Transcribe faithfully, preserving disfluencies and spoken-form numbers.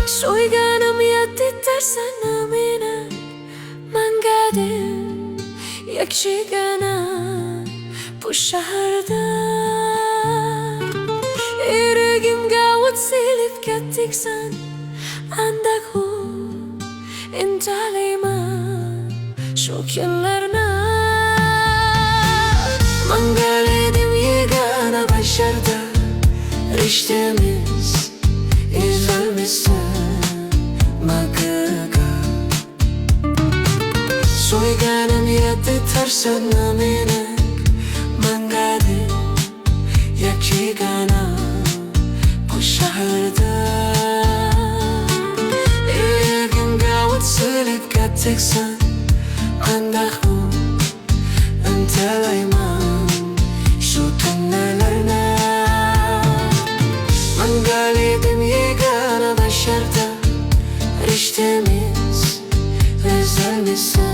سۆيگەننىڭ ياتتى تەرسەن مېنى، ماڭغىدىم يەكچىگەنە بۇ شەھەردە. يۈرىكىمگە ئوت سېلىپ كەتتىڭ سەن، ئانداقمۇ ئىنتالايمەن شۇ كۈنلەرنى. ماڭغىلىدىم يېگانە باشاردا، رىشتىمىز ئۈزۈلمىسۇن ماڭا. سۆيگەننىڭ ياتتى تەرسەن مېنى، ماڭغىدىم يەكچىگەنە بۇ شەھەردە. يۈرىكىمگە ئوت سېلىپ كەتتىڭ سەن، ئانداقمۇ ئىنتالايمەن شۇ تۈنلەرنى. ماڭغىلىدىم يېگانە باشاردا، رىشتىمىز ئۈزۈلمىسۇن